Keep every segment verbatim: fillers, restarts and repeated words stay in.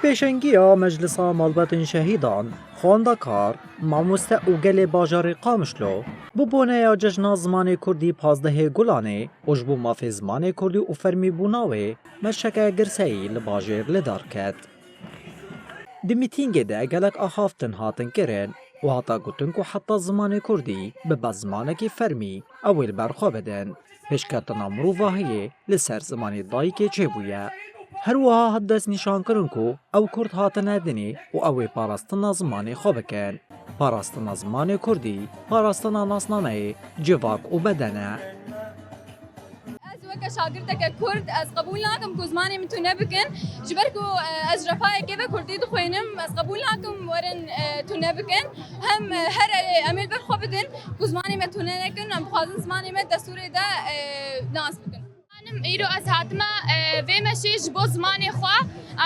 Pêşengiya Meclisa Malbatên Şehîdan, xwendekar, mamoste û gelê bajarê Qamişlo bi boneya cejna zimanê kurdî pazdehê Gulanê û ji bo mafê zimanê kurdî û fermîbûna wê meşeke girseyî li bajêr li dar ket. Di mîtîngê de gelek axaftin hatin kirin û hate gotin ku heta zimanê kurdî bibe zimanekî fermî, ew ê li ber xwe bidin. Pêşketina mirovahiyê li ser zimanê dayikê çêbûye. Her wiha hat destnîşankirin ku ew kurd hatine dinê û ew ê parastina zimanê xwe bikin. Parastina zimanê kurdî, parastina nasnameyê, civak û beden e. Ez weke şagirteke kurd, ez qebûl nakim ku zimanê min tune bikin. Ji ber ku, e, ez ji refayekê ve kurdî dixwînim, ez qebûl nakim werin, e, tune bikin. Hem, e, her erê em ê li ber xwe bidin ku zimanê me tune nekin, em dixwazin zimanê me destûrê de, e, nas bikin. Xanim, îro ez hatime, e, vê meşê ji bo zimanê xwe.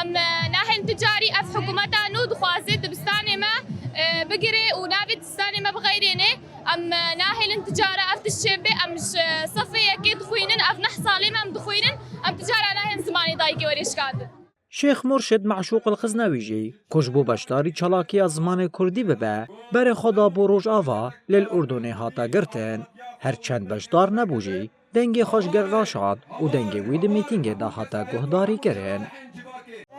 Em, e, nahêlin tu carî ev hikûmeta nû dixwaze dibistanê me, e, bigire û navê dibistanê me bixeyrêne. Em, e, nahêlin tu cara ev tişt çêbibe. Em ji sefê yekê dixwînin, ev neh salê me em dixwînin. Em tu cara nahêlin zimanê dayikê were şikandin. Şêx Murşid Meşûq El Xiznewî jî, ku ji bo beşdarî çalakiya zimanê kurdî bibe, berê xwe da bo Rojava, lê li Urdunê hate girtin. Her çend beşdar nebû jî, dengê xwe ji gel raşand û dengê wî di mîtîngê de hate guhdarî kirin.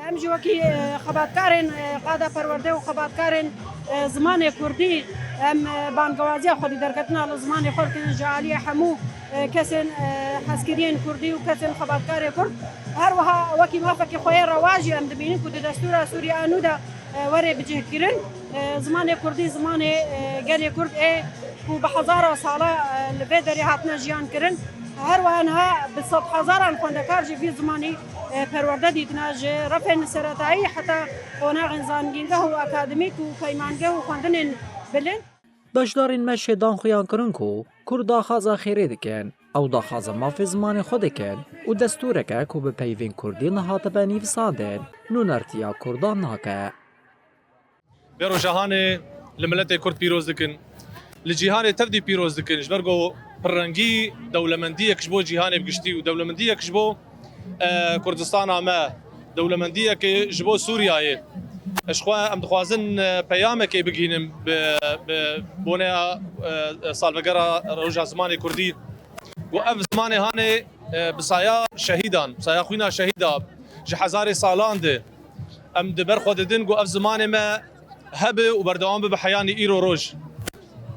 Em jî wekî, e, xebatkarên, e, qada perwerde û xebatkarên, e, zimanê kurdî, em, e, bangewaziya xwedî derketina li zimanê xwe dikin ji aliyê hemû, e, kesên, e, hezkiriyên kurdî û kesên xebatkarê kurd. Her wiha wekî mafekî xwe yê rewa jî em dibînin ku di destûra Sûriya nû de, e, were bicihkirin. E, zimanê kurdî zimanê, e, gelê kurd ê ku bi hezara sala, e, li vê derê hatine jiyan kirin. Her wiha niha bi sed hezaran xwendekar ji vî zimanî, e, perwerde dîtine, ji refên seretayî heta qonaxên zangîngeh û akademîk û peymangeh û xwendinên bilind. Beşdarên meşê dan xuyan kirin ku kurd daxwaza xêrê dikin. Ew daxwaza mafê zimanê xwe dikin û destûreke ku bi peyvên kurdî nehatibe nivîsandin, nûnertiya kurdan nake. Vê roja hanê li miletê kurd pîroz dikin. Li cîhanê tevdî pîroz dikin. Ji ber ku pirrengî dewlemendiyek ji bo cîhanê bi giştî û dewlemendiyek ji bo, e, Kurdistana me, dewlemendiyek ji bo Sûriyeyê. Ji xwe em dixwazin, e, peyamekê bigihînin bi, bi boneya, e, salvegera Roja Zimanê Kurdî. Ku ev zimanê hanê, e, bi saya şehîdan, bi saya xwîna şehîda ji hezarê salan de em di ber xwe didin ku ev zimanê me hebe û berdewam bibe heyanî îro roj.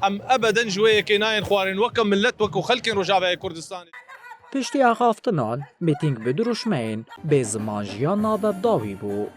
Em ebeden ji wê yekê nayên xwarin weke milet, weke xelkên Rojavayê Kurdistanê. Piştî axaftinan, mîtîng bi dirûşmeyên "Bê ziman jiyan nabe" bi dawî bû.